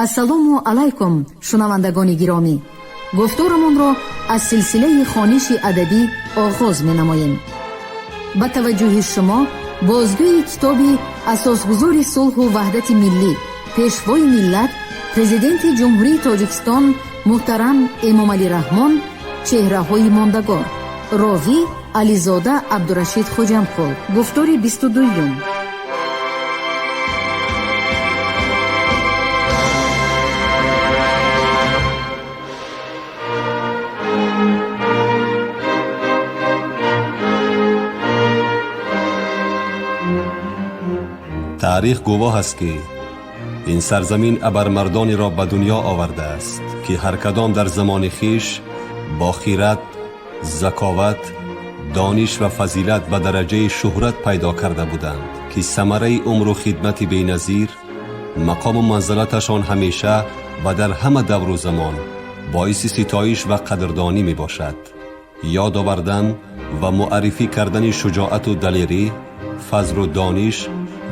Ассалому алайкум, шунавандагони гиромӣ. Гуфторамонро аз силсилаи хониши адабӣ оғоз менамоем. Ба таваҷҷӯҳи шумо бозгӯи китоби асосгузори сулҳу ваҳдати миллӣ, пешвои миллат, Президенти Ҷумҳурии Тоҷикистон муҳтарам Эмомалӣ Раҳмон «Чеҳраҳои мондагор». Ровӣ Ализода Абдурашид Хоҷамқул. Гуфтори 22-юм. Таърих гувоҳ аст, ки ин сарзамин абармардонеро ба дунё овардааст, ки ҳар кадом дар замони хиш бо хират, заковат, дониш ва фазилат ба дараҷаи шӯҳрат пайдо карда буданд, ки самараи умру хидмати беназир, мақому манзалаташон ҳамеша ва дар ҳама давру замон боиси ситоиш ва қадрдонӣ мебошад. Ёд овардан ва муаррифӣ кардани шуҷоату далерӣ, фазлу дониш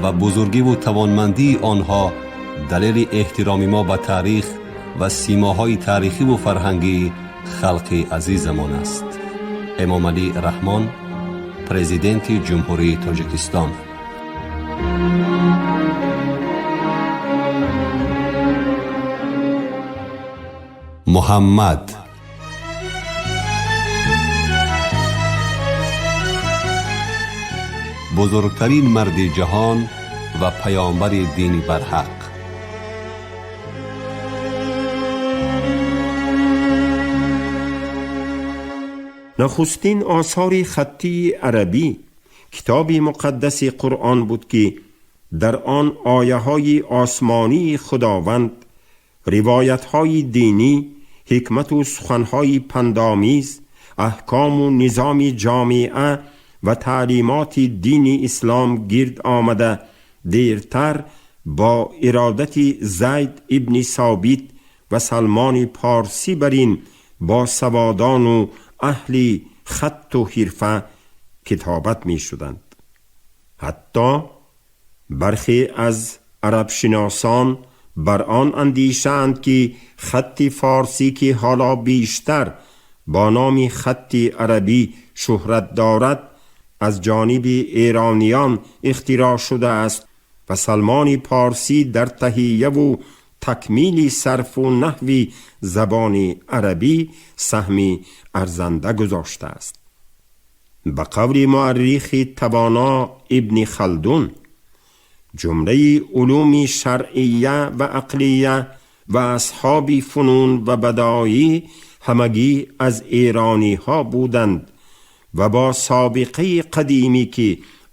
ва бузургиву тавонмандии онҳо далели эҳтироми мо ба таърих ва симоҳои таърихиву фарҳангии халқи азизамон аст. Эмомалӣ Раҳмон, Президенти Ҷумҳурии Тоҷикистон. Муҳаммад. Бузургтарин марди ҷаҳон ва паёмбари дини барҳақ. Нахустин осори хаттии арабӣ китоби муқаддаси Қуръон буд, ки дар он ояҳои осмонии Худованд, ривоятҳои динӣ, ҳикмату суханҳои пандомиз, аҳкому низоми ҷомеа ва таълимоти дини ислом гирд омада, дертар бо иродати Зайд ибни Собит ва Салмони Порсӣ бар ин босаводону аҳли хатту ҳирфа китобат мешуданд. Ҳатто бархе аз арабшиносон бар он андешаанд, ки хатти форсӣ, ки ҳоло бештар бо номи хатти арабӣ шӯҳрат дорад, аз ҷониби эрониён ихтироъ шудааст ва Салмони Порсӣ дар таҳияву такмили сарфу наҳви забони арабӣ саҳми арзанда гузоштааст. Ба қавли муаррихи тавоно Ибни Халдун, ҷумлаи улуми шаръия ва ақлия ва асҳоби фунун ва бадоӣ ҳамагӣ аз эрониҳо буданд ва бо собиқаи қадимӣ, ки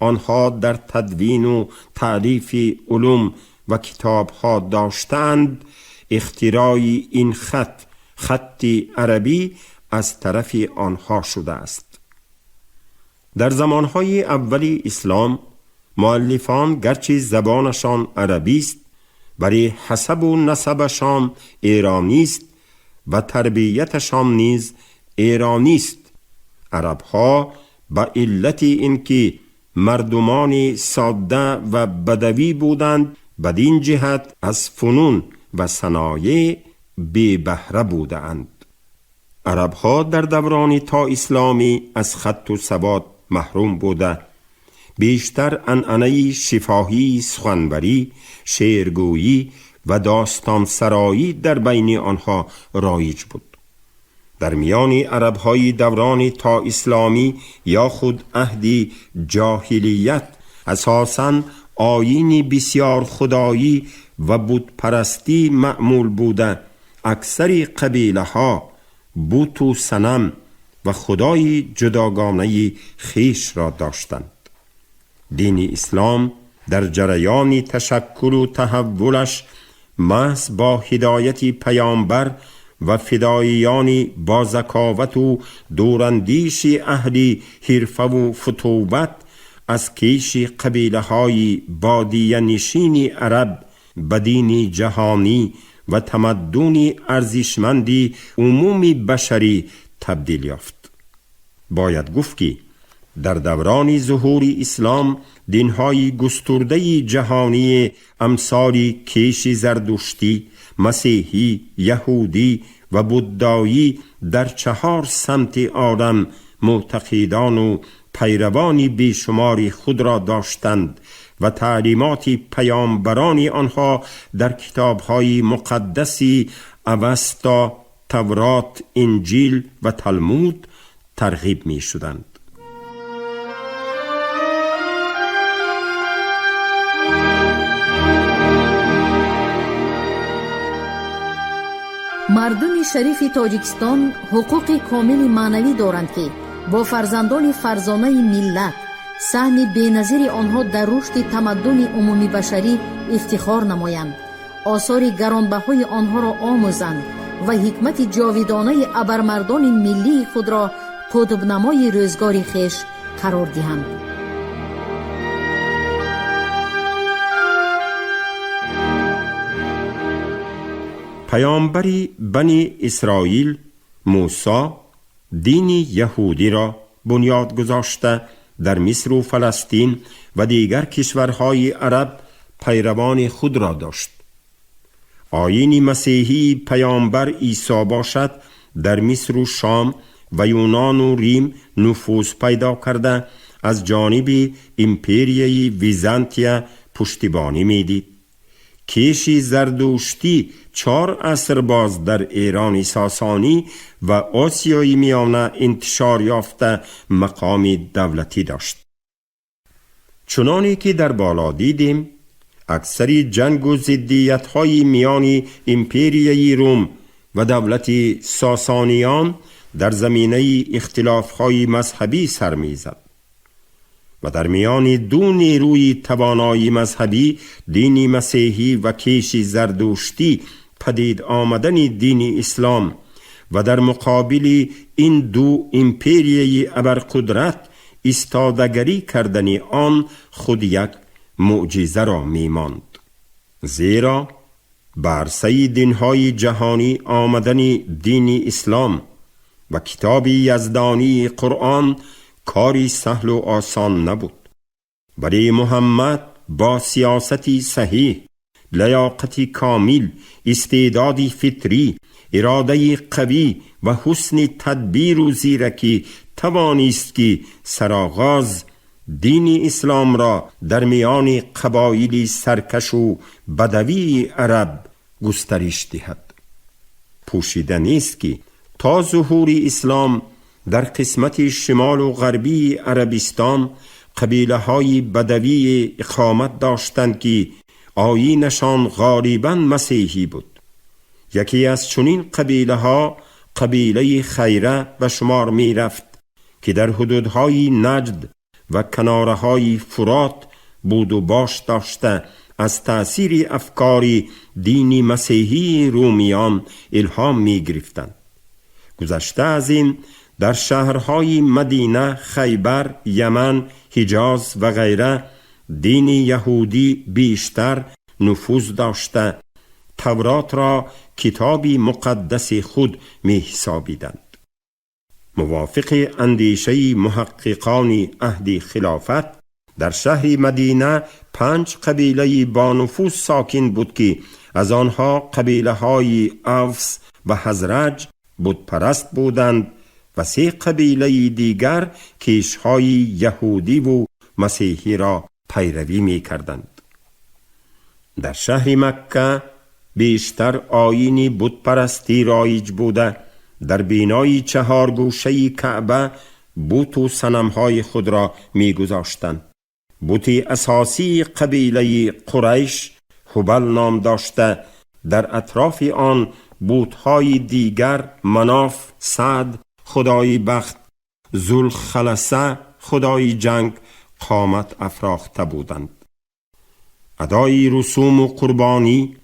онҳо дар тадвину таълифи улум ва китобҳо доштаанд, ихтирои ин хат, хатти арабӣ, аз тарафи онҳо шудааст. Дар замонҳои аввали ислом муаллифон гарчи забонашон арабист, вале ҳасабу насабашон эронист ва тарбияташон низ эронист. Арабҳо ба иллати ин ки мардумони содда ва бадавӣ буданд, бадин ҷиҳат аз фунун ва саноеъ бебаҳра будаанд. Арабҳо дар даврони то исломӣ аз хатту савод маҳрум буда, бештар анъанаи шифоҳии суханварӣ, шеъргӯӣ ва достонсароӣ дар байни онҳо роиҷ буд. Дар миёни арабҳои даврони то исломӣ ё худ аҳди ҷоҳилият асосан оини бисёрхудоӣ ва бутпарастӣ маъмул буда, аксари қабилаҳо буту санам ва худои ҷудогонаи хешро доштанд. Дини ислом дар ҷараёни ташаккулу таҳаввулаш маҳз бо ҳидояти паёмбар ва фидоиёни бо заковату дурандиши аҳли ҳирфаву футувват аз кеши қабилаҳои бодиянишини араб ба дини ҷаҳонӣ ва тамаддуни арзишманди умуми башарӣ табдил ёфт. Бояд гуфт, ки дар даврони зуҳури ислом دینهای گسترده جهانی امثال کیش زردشتی، مسیحی، یهودی و بودایی در 4 سمت عالم معتقدان و پیروان بیشمار خود را داشتند و تعلیمات پیامبران آنها در کتاب‌های مقدسی اوستا، تورات، انجیل و تلمود ترغیب می شدند. Мардуми шарифи Тоҷикистон ҳуқуқи комили маънавӣ доранд, ки бо фарзандони фарзонаи миллат саҳми беназири онҳо дар рушди тамаддуни умумибашарӣ ифтихор намоянд, осори гаронбаҳои онҳоро омӯзанд ва ҳикмати ҷовидонаи абармардони миллии худро қутбнамои рӯзгори хеш қарор диҳанд. پیامبری بنی اسرائیل موسی دین یهودی را بنیاد گذاشته در مصر و فلسطین و دیگر کشورهای عرب پیروان خود را داشت. آیین مسیحی پیامبر عیسی باشد در مصر و شام و یونان و ریم نفوذ پیدا کرده از جانب امپریای ویزانتیا پشتیبانی میدید. کیش زردشتی 4 عصر باز در ایران ساسانی و آسیای میانه انتشار یافته مقام دولتی داشت. چنانی که در بالا دیدیم، اکثر جنگ و ضدیت‌های میان امپریای روم و دولت ساسانیان در زمینه اختلاف‌های مذهبی سر می‌زد و در میان دو نیروی توانای مذهبی، دین مسیحی و کیش زردشتی، پدید آمدن دین اسلام و در مقابل این دو امپریای ابرقدرت ایستادگری کردن آن خود یک معجزه را می‌ماند. زیرا بر عرصه دین‌های جهانی آمدن دین اسلام و کتاب یزدانی قرآن کاری سهل و آسان نبود. ولی محمد با سیاستی صحیح، لیاقت کامل، استعداد فطری، اراده قوی و حسن تدبیر و زیرکی توانست که سرآغاز دین اسلام را در میان قبایل سرکش و بدوی عرب گسترش دهد. پوشیده نیست که تا ظهور اسلام در قسمت شمال و غربی عربستان قبیله های بدوی اقامت داشتند که آیینشان غالباً مسیحی بود. یکی از چنین قبیله ها قبیله خیره به شمار می رفت که در حدودهای نجد و کناره های فرات بود و باش داشته از تأثیر افکار دین مسیحی رومیان الهام می گرفتند. گذشته از این در شهرهای مدینه، خیبر، یمن، حجاز و غیره دین یهودی بیشتر نفوذ داشته تورات را کتاب مقدس خود می حسابیدند. موافق اندیشه محققان عهد خلافت در شهر مدینه 5 قبیله با نفوذ ساکن بود که از آنها قبیله های اوس و خزرج بتپرست بودند و 3 قبیله دیگر کیشهای یهودی و مسیحی را پیروی می کردند. در شهر مکه بیشتر آیین بتپرستی رایج بوده در بینای 4 گوشه کعبه بت و صنمهای خود را می گذاشتند. بت اساسی قبیله قریش هبل نام داشته در اطراف آن بت‌های دیگر مناف، سعد خدای بخت، ذوالخلصه خدای جنگ قامت افراخته بودند. ادای رسوم و قربانی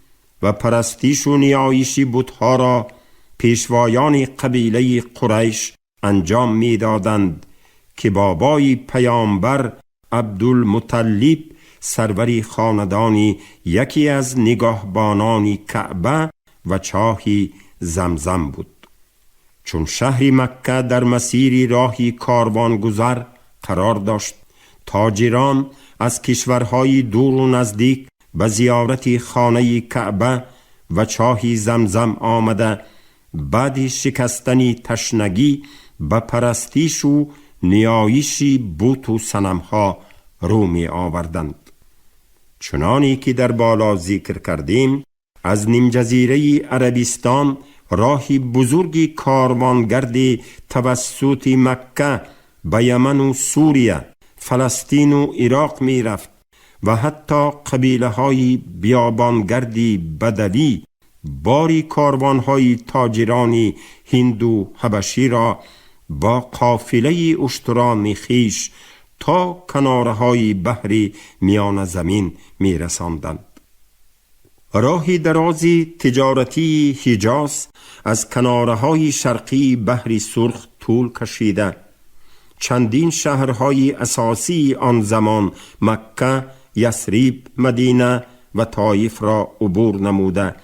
و پرستیش و نیایش بت‌ها را پیشوایان قبیله قریش انجام می‌دادند که بابای پیامبر عبدالمطلب سروری خاندانی یکی از نگاهبانان کعبه و چاه زمزم بود. چون شهر مکه در مسیر راهی کاروان گذر قرار داشت، تاجران از کشورهای دور و نزدیک به زیارت خانه کعبه و چاه زمزم آمده، بعد شکستن تشنگی به پرستیش و نیایش بت و صنمها رو می آوردند. چنانی که در بالا ذکر کردیم، از نیمجزیره عربستان راهی بزرگی کاروانگرد توسط مکه به یمن و سوریه، فلسطین و عراق می رفت و حتی قبیله های بیابانگردی بدوی باری کاروانهای تاجران هند و حبشی را با قافله اشتران خویش تا کناره های بحر میان زمین می رساندند. راه دراز تجارتی حجاز از کناره های شرقی بحر سرخ طول کشیده، چندین شهرهای اساسی آن زمان مکه، یثرب، مدینه و طایف را عبور نموده،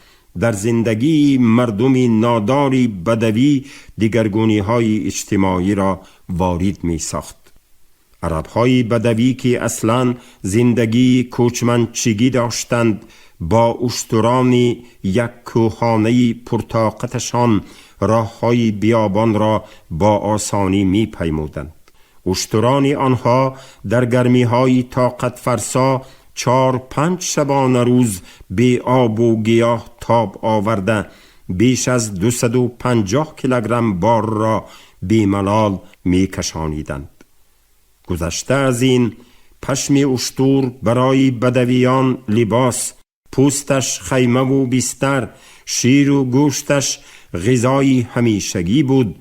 در زندگی مردم نادار بدوی دیگرگونی های اجتماعی را وارد می ساخت. عرب های بدوی که اصلا زندگی کوچمنچگی داشتند، با اشتران یک کوهانه پرطاقتشان راه های بیابان را با آسانی می پیمودند. اشتران آنها در گرمی های طاقت فرسا 4-5 شبانه روز بی آب و گیاه تاب آورده، بیش از 250 کیلوگرم بار را بی ملال می کشانیدند. گذشته از این، پشم اشتور برای بدویان لباس، پوستش خیمه و بستر، شیر و گوشتش غذای همیشگی بود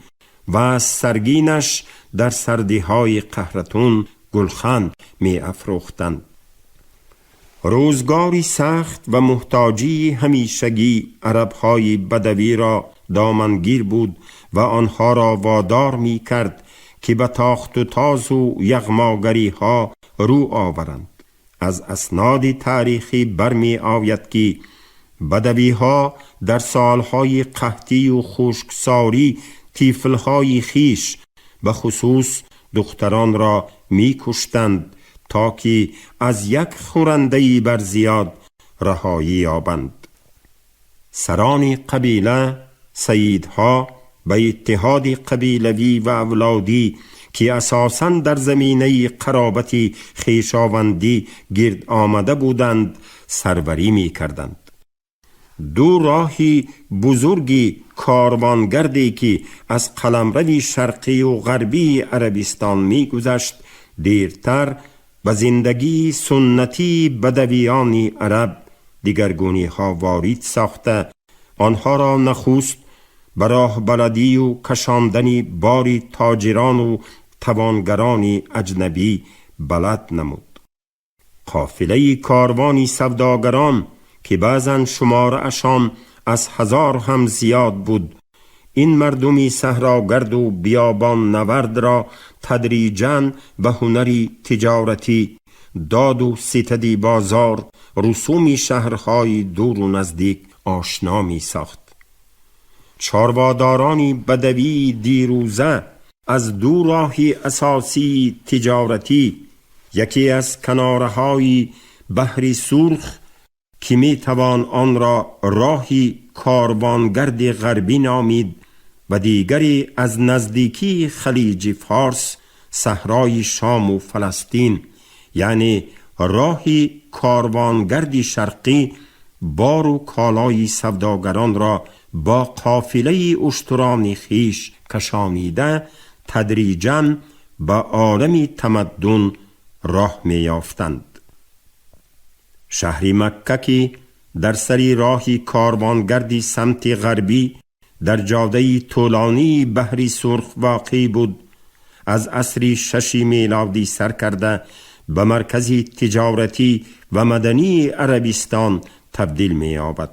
و سرگینش در سردیهای قهرتون گلخن می افروختند. روزگاری سخت و محتاجی همیشگی عربهای بدوی را دامنگیر بود و آنها را وادار می کرد که به تاخت و تاز و یغماگری ها رو آورند. از اسناد تاریخی برمی آید که بدوی ها در سالهای قحطی و خشکسالی طفلهای خیش به خصوص دختران را می کشتند تا که از یک خورنده‌ای بر زیاد رهایی یابند. سران قبیله، سیدها، به اتحاد قبیلوی و اولادی که اساساً در زمینه قرابت خویشاوندی گرد آمده بودند سروری می کردند. دو راهی بزرگی کاروانگردی که از قلمرو شرقی و غربی عربستان می گذشت، دیرتر به زندگی سنتی بدویان عرب دیگرگونی ها وارد ساخته، آنها را نخست به راه بلدی و کشاندن باری تاجران و توانگران اجنبی بلد نمود. قافله کاروانی سوداگران که بعضا شماره اشان از 1000 هم زیاد بود، این مردمی صحراگرد و بیابان نورد را تدریجاً به هنر تجارتی، داد و ستد بازار، رسوم شهرهای دور و نزدیک آشنا می ساخت. چارواداران بدوی دیروزه از دو راه اساسی تجارتی، یکی از کنارهای بحر سرخ که می توان آن را راهی کاروانگرد غربی نامید و دیگری از نزدیکی خلیج فارس، صحرای شام و فلسطین، یعنی راهی کاروانگرد شرقی، بار و کالای سوداگران را با قافله اشتران خویش کشانیده تدریجاً به عالم تمدن راه می یافتند. شهر مکه که در سر راه کاروانگردی سمت غربی در جاده طولانی بحر سرخ واقع بود، از عصر 6 میلادی سر کرده به مرکز تجارتی و مدنی عربستان تبدیل می یابد.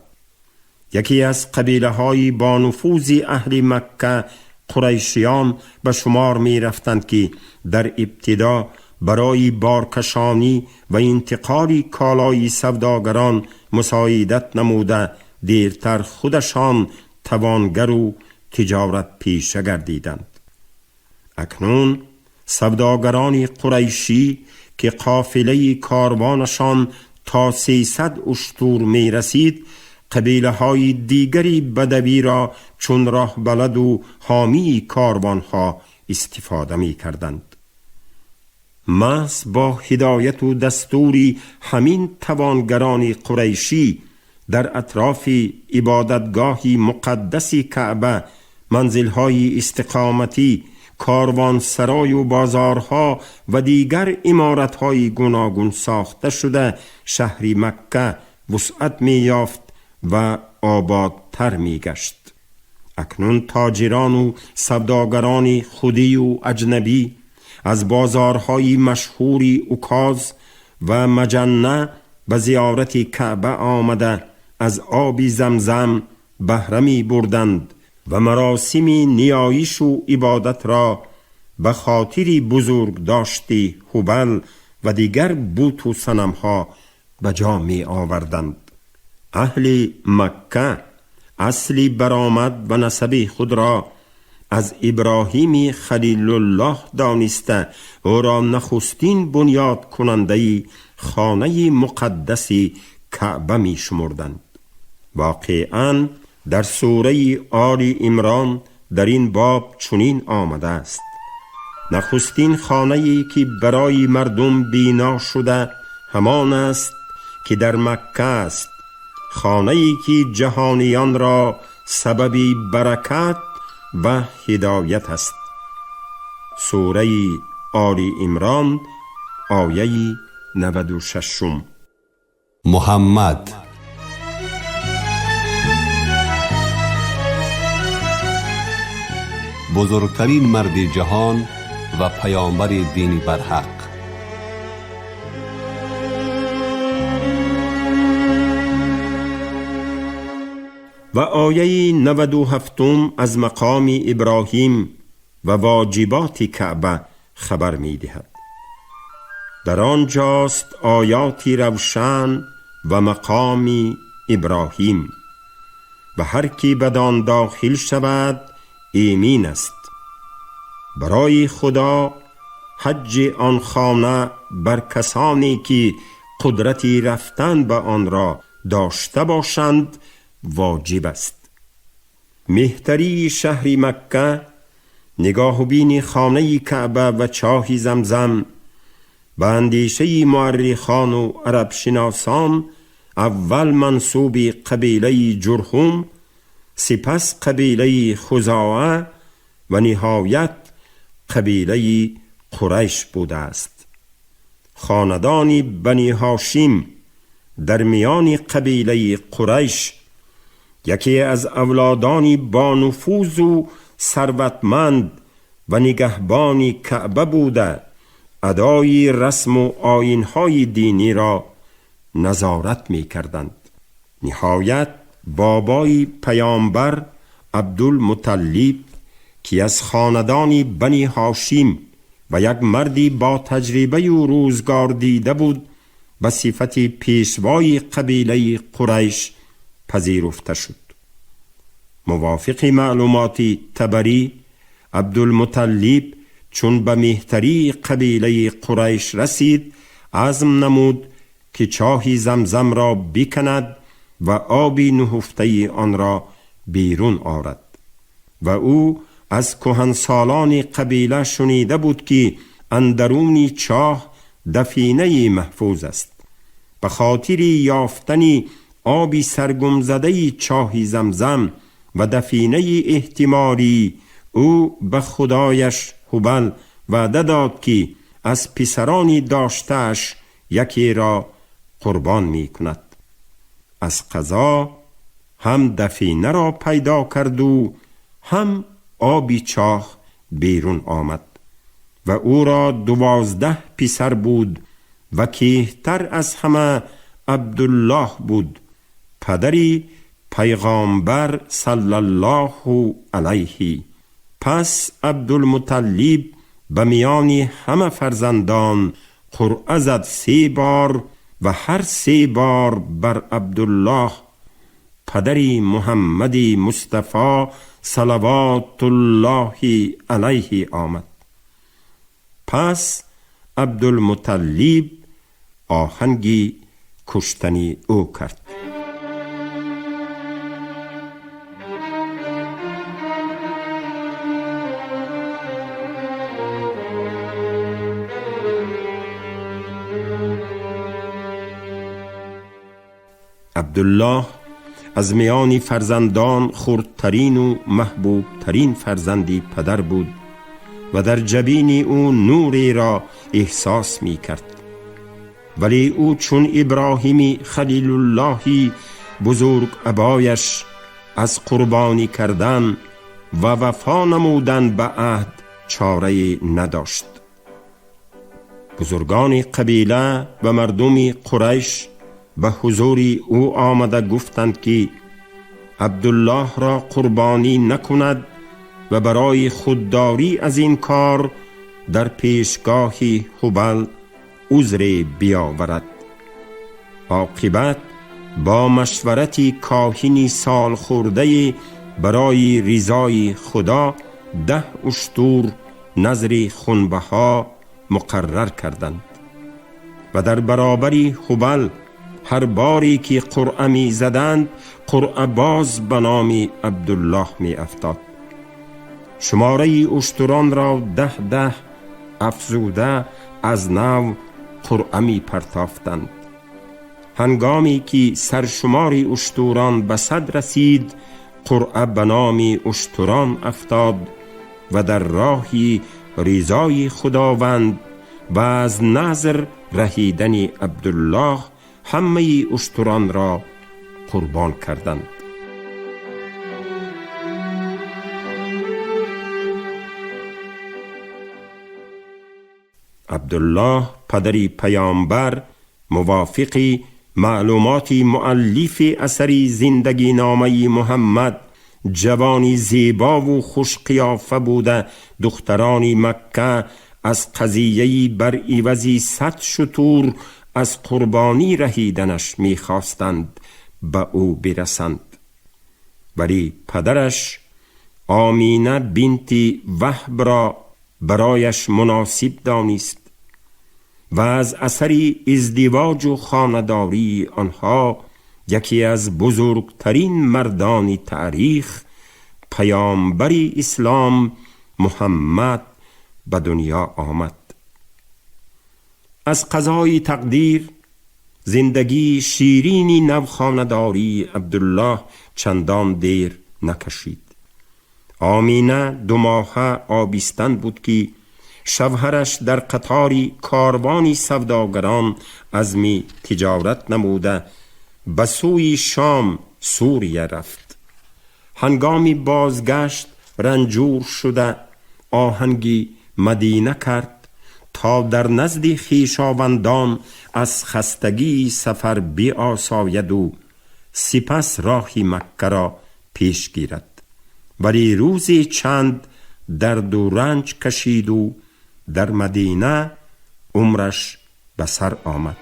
یکی از قبیله های با نفوذ اهل مکه، قریشیان، به شمار می رفتند که در ابتدا برای بارکشانی و انتقال کالای سوداگران مساعدت نموده، دیرتر خودشان توانگر و تجارت پیشه گردیدند. اکنون سوداگران قریشی که قافله کاروانشان تا 300 اشتر می رسید، قبیله های دیگری بدوی را چون راه بلد و حامی کاروانها استفاده می کردند. محض با هدایت و دستوری همین توانگران قریشی در اطراف عبادتگاه مقدس کعبه، منزلهای استقامتی، کاروانسرای و بازارها و دیگر عمارتهای گوناگون ساخته شده، شهر مکه وسعت می یافت و آبادتر می گشت. اکنون تاجران و سوداگران خودی و اجنبی از بازارهای مشهور اوکاز و مجنه به زیارت کعبه آمده، از آب زمزم بهره می بردند و مراسم نیایش و عبادت را به خاطر بزرگ داشتی هبل و دیگر بت و صنمها به جا می آوردند. اهل مکه اصلی برآمد و نسب خود را از ابراهیم خلیل الله دانسته، او را نخستین بنیاد کننده خانه مقدس کعبه می شمردند. واقعا در سوره آل عمران در این باب چنین آمده است: نخستین خانه‌ای که برای مردم بینا شده همان است که در مکه است، خانه‌ای که جهانیان را سبب برکت و هدایت است. سوره آل عمران آیه 96. محمد بزرگترین مرد جهان و پیامبر دین برحق. و آیه 97 از مقام ابراهیم و واجبات کعبه خبر می دهد. در آنجاست آیاتی روشن و مقام ابراهیم و هر کی بدان داخل شود ایمین است. برای خدا حج آن خانه بر کسانی که قدرتی رفتن به آن را داشته باشند واجب است. مهتری شهر مکه، نگاه بین خانه کعبه و چاه زمزم به اندیشه مورخان و عرب شناسان اول منسوب قبیله جرهم، سپس قبیله خزاعه و نهایت قبیله قریش بوده است. خاندان بنی هاشم در میان قبیله قریش یکی از اولادان با نفوذ و ثروتمند و نگهبان کعبه بوده، ادای رسم و آیین‌های دینی را نظارت می کردند. نهایت بابای پیامبر عبدالمطلب که از خاندان بنی هاشم و یک مردی با تجربه و روزگار دیده بود، به صفت پیشوای قبیله قریش پذیرفته شد. موافق معلومات طبری، عبدالمطلب چون به مهتری قبیله قریش رسید، عزم نمود که چاه زمزم را بکند و آب نهفته آن را بیرون آرد. و او از کهنسالان قبیله شنیده بود که اندرون چاه دفینه محفوظ است. به خاطر یافتن آب سرگم زده چاه زمزم و دفینه احتمالی، او به خدایش هبل وعده داد که از پسرانی داشته‌اش یکی را قربان می کند. از قضا هم دفینه را پیدا کرد و هم آبی چاه بیرون آمد و او را 12 پسر بود و کهتر از همه عبدالله بود، پدری پیغامبر صلی الله علیه. پس عبدالمطلب به میان همه فرزندان قرعه زد 3 بار و هر 3 بار بر عبدالله پدری محمد مصطفی صلوات الله علیه آمد. پس Абдулмуталлиб оҳанги куштани ӯ кард. Абдуллоҳ аз миёни фарзандон хурдтарину маҳбубтарин фарзанди падар буд ва дар ҷабини ӯ нуреро эҳсос мекард. Вале ӯ чун Иброҳими Халилуллоҳи бузург абояш аз қурбонӣ кардан ва вафо намудан ба аҳд чорае надошт. Бузургони қабила ва мардуми Қурайш ба ҳузури ӯ омада гуфтанд, ки Абдуллоҳро қурбонӣ накунад ва барои худдорӣ аз ин кор дар пешгоҳи Ҳубал узре биёварад. Оқибат бо машварати коҳини солхӯрдае барои ризои Худо 10 уштур назри хунбаҳо муқаррар карданд ва дар баробари Ҳубал ҳар боре ки қуръа мезаданд, қуръа боз ба номи Абдуллоҳ меафтод. Шумораи уштуронро 10-10 афзуда аз нав қуръа мепартофтанд. Ҳангоме ки саршумори уштурон ба 100 расид, қуръа ба номи уштурон афтод ва дар роҳи ризои Худованд ва аз назр раҳидани Абдуллоҳ ҳамаи уштуронро қурбон карданд. Абдуллоҳ падари паёмбар мувофиқи маълумоти муаллифи асари зиндагиномаи Муҳаммад ҷавони зебову хушқиёфа буда, духтарони Макка аз қазияи бар ивази 100 шутур аз қурбонӣ раҳиданаш мехостанд ба ӯ бирасанд. Вале падараш Омина бинти Ваҳбро барояш муносиб донист ва аз асари издивоҷу хонадории онҳо яке аз бузургтарин мардони таърих, паёмбари ислом Муҳаммад ба дунё омад. Аз қазои тақдир зиндагии ширини навхонадории Абдуллоҳ чандон дер накашид. Омина 2 моҳа обистан буд, ки шавҳараш дар қатори корвони савдогарон азми тиҷорат намуда ба сӯи Шом, Сурия рафт. Ҳангоми бозгашт ранҷур шуда оҳанги Мадина кард то дар назди хешовандон аз хастагии сафар биосояду сипас роҳи Маккаро пеш гирад. Вале рӯзе чанд дарду ранҷ кашиду дар Мадина умраш ба сар омад.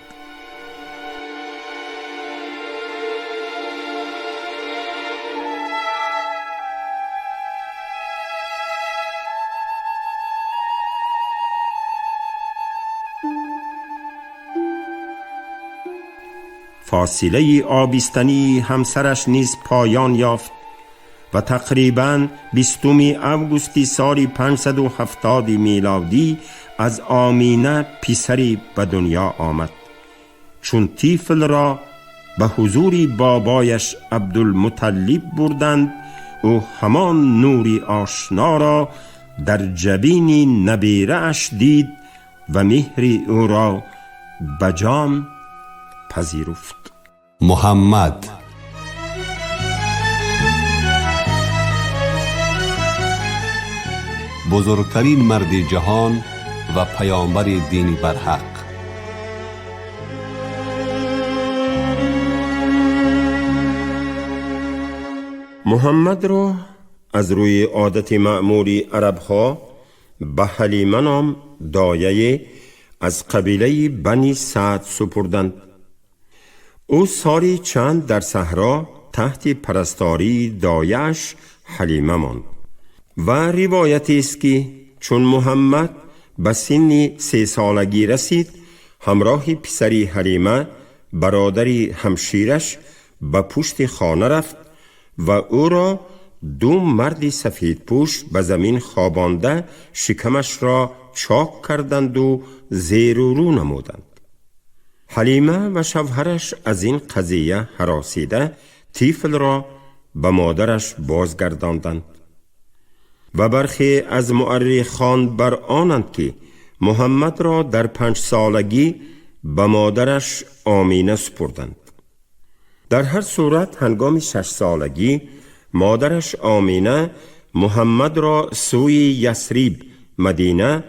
فاصله آبیستنی همسرش نیز پایان یافت و تقریباً 20 اوگوست سال 570 میلادی از آمینه پسری به دنیا آمد. چون طفل را به حضور بابایش عبدالمطلب بردند، او همان نوری آشنا را در جبین نبیره اش دید و مهر او را به جان پذیرفت. محمد بزرگترین مرد جهان و پیامبر دین برحق. محمد را از روی عادت معمولی عربها به حلیمه نام دایه از قبیله بنی سعد سپردند. او سالی چند در صحرا تحت پرستاری دایه‌اش حلیمه ماند و روایتی است که چون محمد به سن 3 سالگی رسید، همراه پسری حلیمه برادر همشیرش به پشت خانه رفت و او را 2 مرد سفید پوش به زمین خوابانده شکمش را چاک کردند و زیر و رو نمودند. حلیمه و شوهرش از این قضیه هراسیده طفل را به مادرش بازگرداندند و برخی از مؤرخان بر آنند که محمد را در 5 سالگی به مادرش آمینه سپردند. در هر صورت هنگام 6 سالگی مادرش آمینه محمد را سوی یثرب مدینه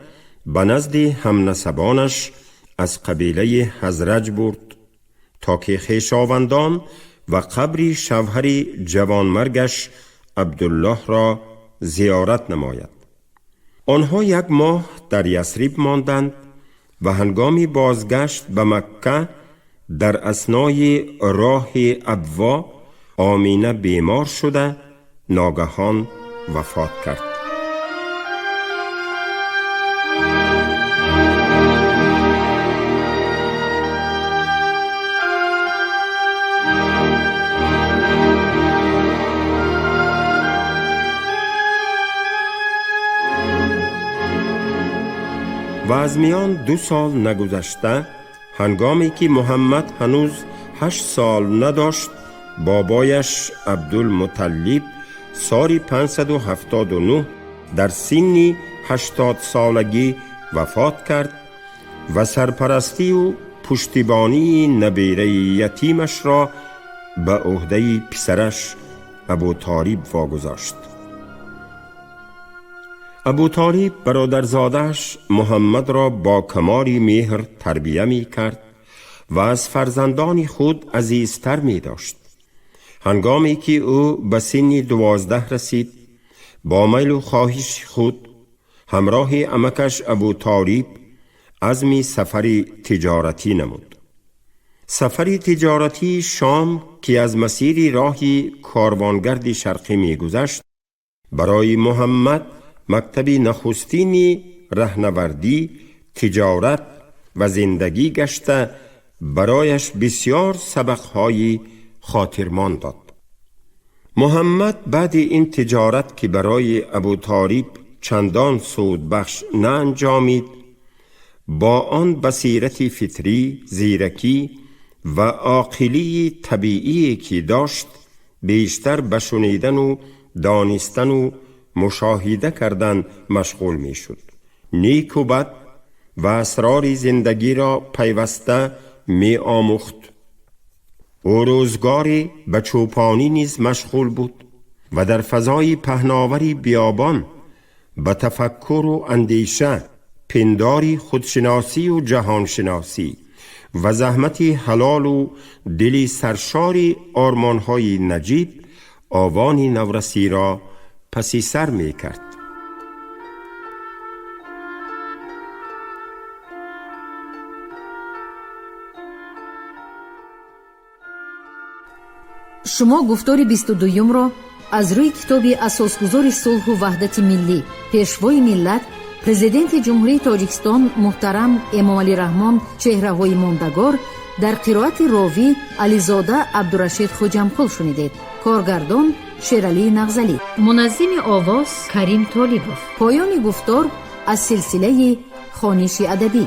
به نزد همنسبانش از قبیله حزرج برد تا که خویشاوندان و قبر شوهر جوانمرگش عبدالله را زیارت نماید. آنها 1 ماه در یثرب ماندند و هنگامی بازگشت به مکه در اثنای راه ابوا آمینه بیمار شده ناگهان وفات کرد. و از میان 2 سال نگذشته، هنگامی که محمد هنوز 8 سال نداشت، بابایش عبدالمطلب سال 579 در سن 80 سالگی وفات کرد و سرپرستی و پشتیبانی نبیره یتیمش را به عهده پسرش ابو طالب واگذاشت. ابو طالب برادرزاده‌اش محمد را با کمال مهر تربیه می کرد و از فرزندان خود عزیزتر می داشت. هنگامی که او به سن 12 رسید، با میل و خواهش خود همراه عمکش ابو طالب عزم سفر تجارتی نمود. سفر تجارتی شام که از مسیر راه کاروانگرد شرقی می گذشت، برای محمد مکتب نخستین رهنوردی، تجارت و زندگی گشته برایش بسیار سبقهای خاطرمان داد. محمد بعد این تجارت که برای ابو طالب چندان سود بخش نه انجامید، با آن بصیرت فطری، زیرکی و عاقلی طبیعی که داشت، بیشتر به شنیدن و دانستن و مشاهده کردن مشغول می شد. نیک و بد و اسرار زندگی را پیوسته می آموخت. او روزگاری به چوپانی نیز مشغول بود و در فضای پهناوری بیابان به تفکر و اندیشه، پنداری خودشناسی و جهانشناسی و زحمت حلال و دلی سرشار آرمانهای نجیب آوان نورسی را پسی سر می کرد. Шумо гуфтори 22-ро аз рӯи китоби асосгузори сулҳу ваҳдати миллӣ, пешвои миллат, президенти Ҷумҳурии Тоҷикистон муҳтарам Эмомалӣ Раҳмон чеҳраҳои мондагор дар қироати ровӣ Ализода Абдурашид Хуҷамқул шунидед. Коргардон Шералӣ Нағзалӣ, муназзими овоз Карим Толибов. Поёни гуфтор аз силсилаи хониши адабӣ.